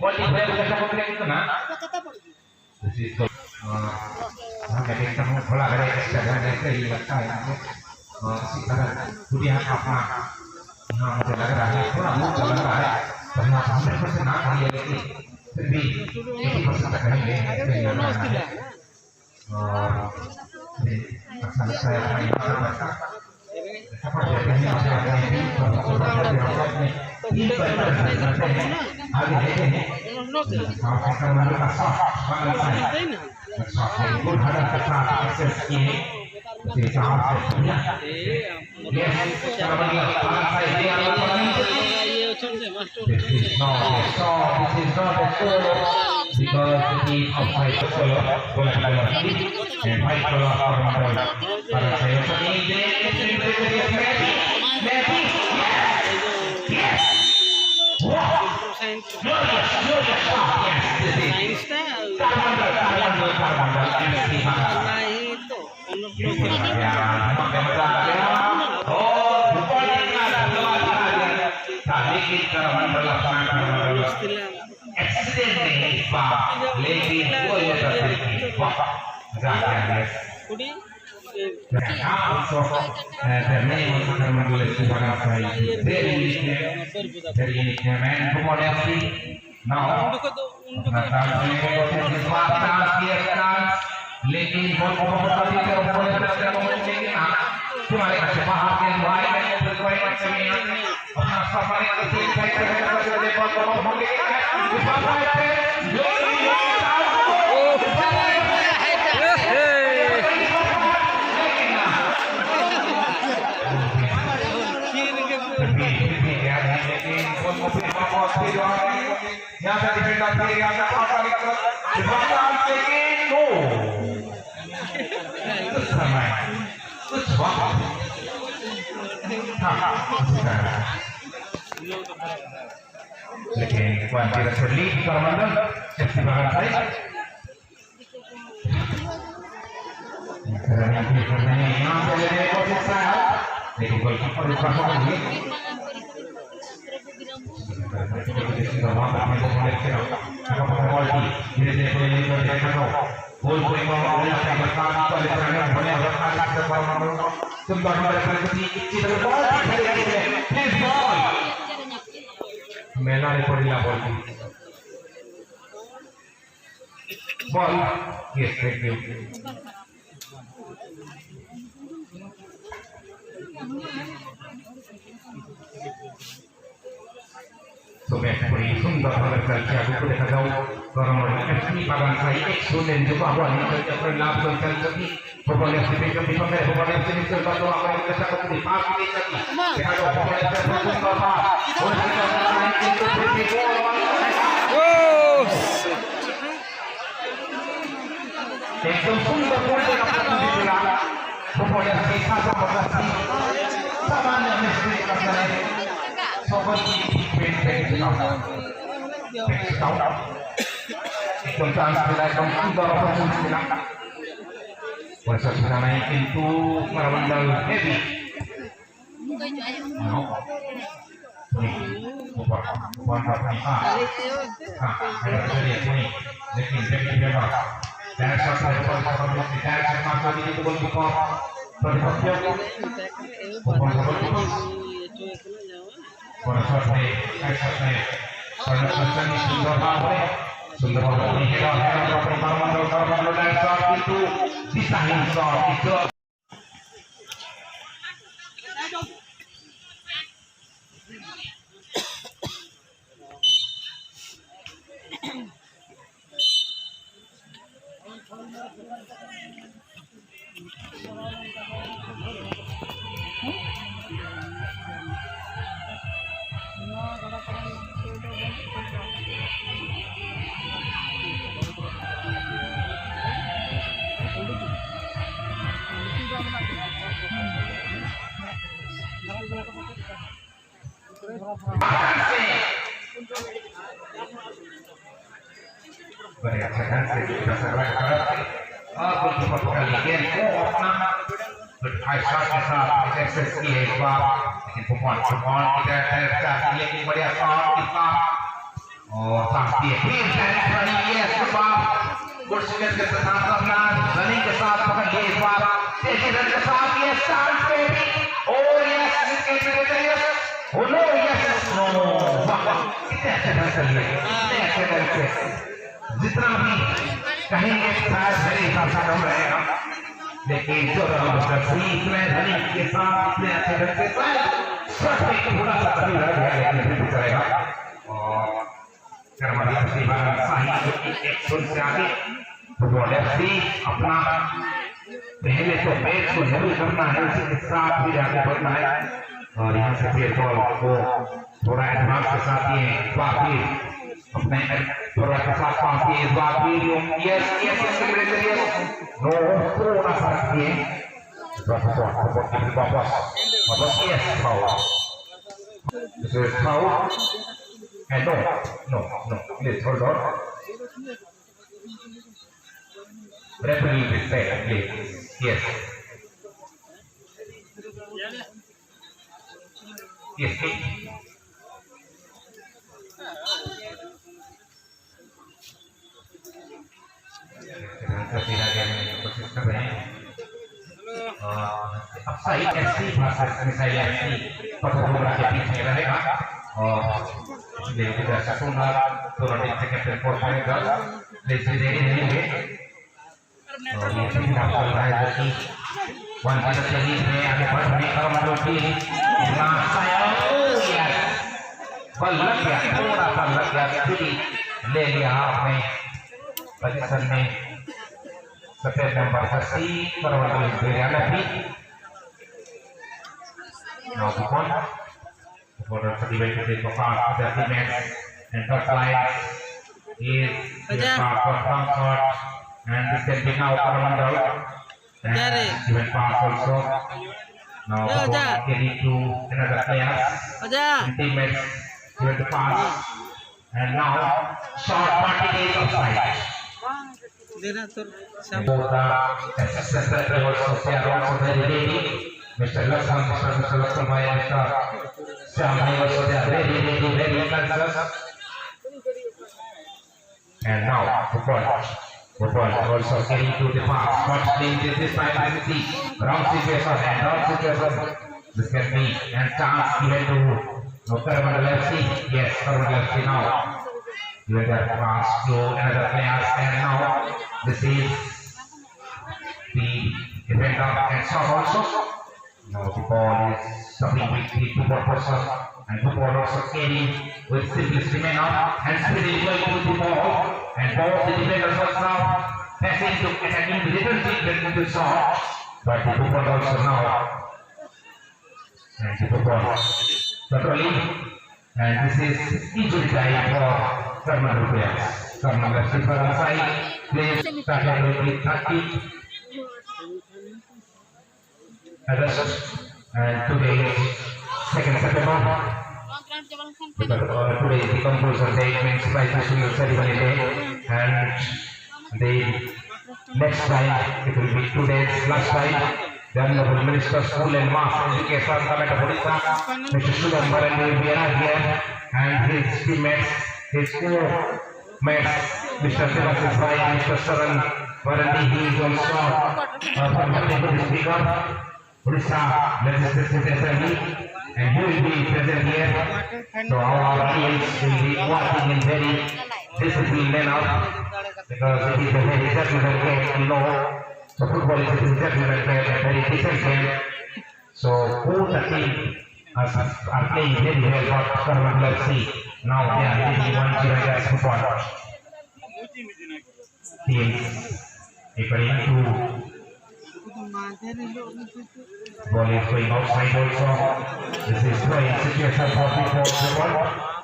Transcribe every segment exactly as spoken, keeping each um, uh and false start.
Quality है, वो कैसा पकड़े कितना? तो चीज को, अ, हम कहते हैं, हम थोड़ा है, एक्स्ट्रा ध्यान देते ही लगता है हमको। अ, इसी तरह खुद यहाँ अपना, यहाँ मुझे लग रहा है, थोड़ा मुंह चल रहा है, तो यहाँ हंड्रेड परसेंट ना करिए, लेकिन फिर भी एटी परसेंट तक करेंगे, ऐसे ही लग रहा है। और फिर अच्छा लगता है अपना यहाँ पर बैठा। सपोर्ट देते हैं, अपने, अपने टीम को सपोर्ट करते हैं, अपने टीम पर करते हैं। आगे देते हैं। और फिर हमारे पास शॉट, बंगला साइड। शॉट है, गुड हेडर के साथ सक्सेस किए। उसके हिसाब से बढ़िया। यस, बंगला साइड, ये आप लोग पकड़ेंगे। This is not a stop, this is not a stop, because it is offside. Bola, bola, bola. And fight for the corner. Para saya sendiri, Messi, Messi, yes! Yes! Wah! Glorious, glorious shot, yes, this is Carmandal, Carmandal, Carmandal, Messi, Messi. Ini dia, pakai medal, ya. Oh, bukan ini, ada dua lagi. Tadi kita Carmandal, Carmandal. Accident नहीं हुआ, लेकिन वो ये सब नहीं हुआ। Gracias. Now also, uh, the name of the Carmandal is Subagasai. Very unique name. Very unique name. And Bumodesi, now, अपना chance लेने की कोशिश, इस बार चांस, ये चांस, लेकिन बॉल को बहुत अधिक है, बॉल को बहुत अधिक है, तुम्हारे अच्छे बाहर के भाई, कोई अच्छे नहीं है। लेकिन एक बार फिर से लीड पर मंडल, शक्ति बाहर साइड। यहाँ से लेने की कोशिश है, लेकिन गोलकीपर उसका पकड़ लिए। ᱢᱮᱞᱟ ᱨᱮ ᱯᱚᱲᱤᱞᱟ ᱵᱚᱞ᱾ ᱵᱚᱞ, yes, thank you. ᱛᱚᱵᱮ ᱠᱩᱲᱤ ᱥᱩᱱᱫᱚᱨ ᱵᱷᱟᱵᱮ ᱪᱟᱞᱪᱤ ᱟᱹᱜᱩ ᱠᱚ ᱞᱮᱠᱟ ᱫᱚ ᱜᱚᱨᱚᱢ ᱨᱮ ᱮᱥᱯᱤ ᱵᱟᱜᱟᱱ ᱥᱟᱭ ᱮᱠᱥᱚ ᱞᱮᱱ ᱡᱚᱜᱟ ᱟᱵᱚᱣᱟᱜ ᱱᱤᱛᱚᱜ ᱡᱟᱛᱨᱟ ᱞᱟᱵᱷ ᱫᱚ ᱪᱟᱞᱪᱤ ᱯᱷᱩᱴᱵᱚᱞ ᱮᱥᱯᱤ ᱯᱮ ᱡᱚᱢ ᱯᱷᱩᱴᱵᱚᱞ ᱮᱥᱯᱤ ᱢᱤᱥᱴᱟᱨ ᱵᱟᱫᱚ ᱟᱵᱚᱣᱟᱜ ᱱᱤᱛᱚᱜ ᱡᱟᱛᱨᱟ ᱠᱚ ᱯᱟᱥ ᱫᱤ ᱪᱟᱞᱪᱤ ᱯᱷᱩᱴᱵᱚᱞ ᱮᱥᱯᱤ ᱯᱷᱩᱴᱵᱚᱞ ᱯᱟᱥ ᱮᱠᱫᱚᱢ ᱥᱩᱱᱫᱚᱨ ᱜᱳᱞ ᱨᱮᱱᱟᱜ ᱯᱨᱚᱛᱤᱱᱤᱫᱷᱤ ᱠᱟᱱᱟ᱾ ᱯᱷᱩᱴᱵᱚᱞ ᱮᱥᱯᱤ ᱥᱟᱥᱚᱱ ᱯᱨᱚᱥᱟᱥᱚᱱ ᱥᱟᱢᱟᱱ ᱢᱤᱥᱛᱨᱤ ᱠᱟᱛᱷᱟ ᱨᱮ ᱥᱚᱵᱚᱨ ᱠᱤ ᱯᱮᱱ ᱯᱮᱱ ᱥᱟᱢᱟᱱ ᱯᱮᱱ ᱥᱟᱢᱟᱱ ᱮᱠᱫᱚᱢ ᱪᱟᱱᱥ ᱢᱮᱱᱟᱜᱼᱟ, ᱮᱠᱫᱚᱢ ᱥᱩᱱᱫᱚᱨ ᱚᱯᱚᱨᱪᱩᱱᱤᱴᱤ ᱢᱮᱱᱟᱜᱼᱟ᱾ ᱯᱚᱭᱥᱟ ᱥᱩᱫᱷᱟ ᱱᱟᱭ ᱠᱤᱱᱛᱩ ᱢᱟᱨᱟᱵᱟᱱᱰᱟᱞ ᱦᱮᱵᱤ Come on, come on, kita, kita, kita, kita, kita, kita, और साथ ही फिर direct running, yes, good ball. Good spin के साथ अपना रनिंग के साथ पकड़ लिए इस बार। तेजी रन के साथ ये चांस पे भी। और yes, yes, yes. Oh no, yes, no. वाह, वाह, कितने अच्छे रन कर लिए, कितने अच्छे रन किए। जितना भी कहेंगे शायद मेरे हिसाब से कम रहेगा, लेकिन जो रन मास्टर सी इतने रनिंग के साथ, इतने अच्छे रन के साथ, सच में थोड़ा सा कमी रह गया, लेकिन फिर भी चलेगा। और कर्मधार श्रीमान शाही जो कि एक शून्य से आगे, फुटबॉल एफसी अपना पहले तो मैच को नहीं करना है, उसी के साथ भी आगे बढ़ना है। और यहाँ से फिर बॉल को थोड़ा एडवांस के साथ ये बाकी अपने फॉरवर्ड के साथ पास दिए, इस बार भी yes, yes, yes, yes, yes. No, थोड़ा सा रख दिए। वापस, वापस, वापस, वापस, वापस, yes, foul. This is foul. And no, no, no, please hold on. Referee will say, please. Yes. Yes, please. कोशिश कर रहे हैं। और upside FC versus missile FC Patherdumra के बीच में रहेगा। और इसलिए उनके दर्शकों का दोनों टीम से कैप्टन कोच बनेगा। प्लीज भी रेडी रहेंगे। और ये टीम का चल रहा है जो कि वन जीरो के लीड में आगे बढ़ने का मतलब कि इतना अच्छा है। ओ, यस। बॉल लग गया, थोड़ा सा लग गया, फिर ले लिया आपने पोजीशन में। सफेद नंबर अस्सी, परवल बिरयानी भी। Now the ball. The ball is divided to the Gopal, thirty minutes, and first line is Raja. Gopal for some shot, and this can be now Coromandel. And Raja re. Given pass also. Now the ball carried to another player. Raja. And teammates given the pass. And now shot, but it is offside. Dena tur. For the assistant referee also, they are also very ready. Mister Lakshman, Mister Mister Lakshman Bhai, Mister Shyam Bhai also they are very, very, very conscious. And now, Bhupan. Bhupan also getting to the pass. But playing this, this time, this is the wrong situation and wrong situation. This can be and chance given to Coromandel F C. Yes, Coromandel F C now. Given their pass to another player. And now, this is the defender and shot also. Now the ball is stopping with the Bhupan person and Bhupan also carrying with simplicity manner and speedily going to the ball and both the defenders are now passing to attacking the return team with the shot, but the Bhupan also now and the Bhupan controlling and this is injury time for Coromandel players. Coromandel F C Faran side plays started with the thirty. August, and today is second September. Because, uh, today is the conclusion day, means prize distribution ceremony day, and the next time it will be two days. Last time, the Honorable Minister School and Mass Education, Government of Odisha, Mister Sudham Marangi will be arrived here, and his teammates, his co-mates, Mister Debashish Bhai and Mister Saran Marangi, he is also, uh, from Chhattisgarh, Odisha Legislative Assembly, and he will be present here. So our audience will be watching in very disciplined manner because it is a very gentleman game, you know. So football is a gentleman game, a very decent game. So both the team are, are playing very well, but Coromandel F C now they are leading one zero against Bhupan. Team, according to ball is going outside also. This is throwing situation for the fourth one.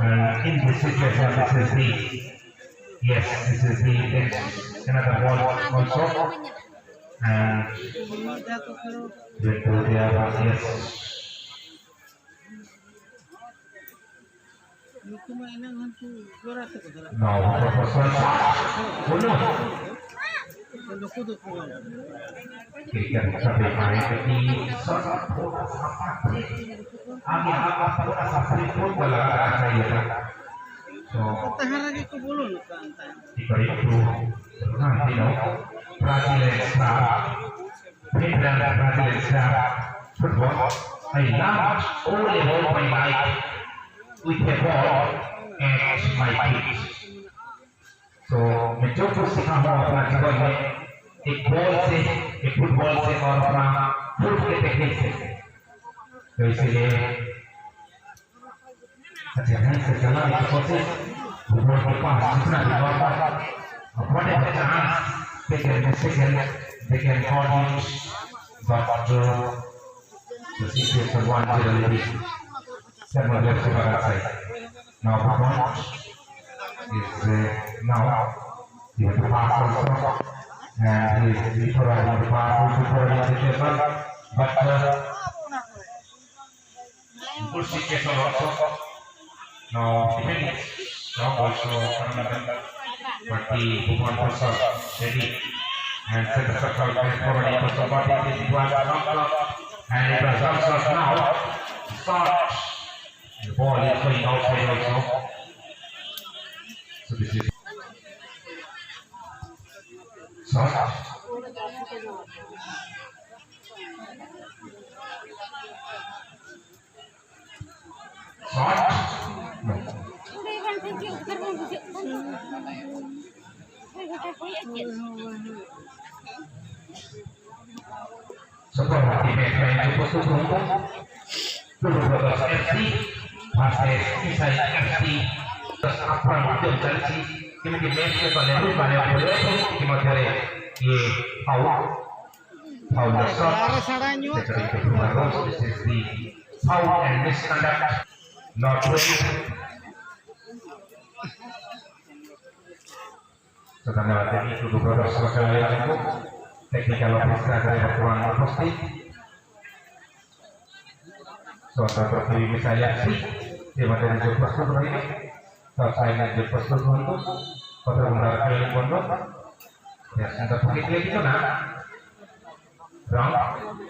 And in this situation, this is the, yes, this is the next, another ball also. And with the, yes. No, what was that? Oh, no. ᱱᱩᱠᱩ ᱫᱚ ᱠᱚ cricket ᱥᱟᱯᱷᱤ ᱯᱟᱭᱮ ᱠᱤ ᱥᱚᱨ ᱯᱷᱳᱴᱟ ᱥᱟᱯᱷᱟ fee ᱟᱢ ᱭᱟᱦᱟᱸ ᱯᱷᱳᱴᱟ ᱥᱟᱯᱷᱟ fee foot ᱵᱚᱞᱟ ᱟᱪᱷᱟ ᱭᱮ ᱛᱷᱟ᱾ ᱛᱚ ᱛᱟᱦᱟᱨᱟ ᱜᱮ ᱠᱚ ᱵᱚᱞᱚᱱ ᱠᱟᱱ ᱛᱟᱦᱮᱸ᱾ ᱤᱠᱟᱹᱨᱤ ᱠᱚ ᱨᱟᱱ ᱫᱤᱱᱚ Brazil star Finland Brazil star football I love all about my life with a ball at my feet. तो मैं जो कुछ सीखा हूँ अपना जीवन में एक बॉल से, एक फुटबॉल से और अपना फुट के टेक्निक से। तो इसीलिए अच्छा ढंग से चलाने की कोशिश, फुटबॉल के पास जितना भी बॉल था, और whatever chance they can, they can, they can call him, but uh, the situation one zero lead. Seven left to Baratsai. Now the point is uh, now you have to pass also. And he is providing the pass, he is providing the pass. But uh, good situation also. Now defending strong also. But the Bhuvan Prasad steady. And set the circle, forward also. But it is one, and it was also now. Shot. The ball is going outside also. So this is shot. Shot. No. Sebuah tim yang cukup beruntung. Dulu Brothers F C versus Isai F C. Terus apa yang terjadi? Ini di match ke pada lu pada boleh itu cuma dari di foul. Foul the shot. Dari kedua Rose, this is the foul and misconduct. Not good. Sebenarnya itu beberapa sekali aku technical officer dari berkurang posting. Suatu terpilih misalnya sih, di mana di jumpa sebenarnya, selesai di jumpa sebenarnya, pada benar kali pondok. ᱵᱮᱥ, ᱱᱤᱛᱚᱜ ᱵᱷᱟᱜᱮ ᱠᱷᱮᱞ ᱦᱤᱡᱩᱜ ᱠᱟᱱᱟ᱾ Round.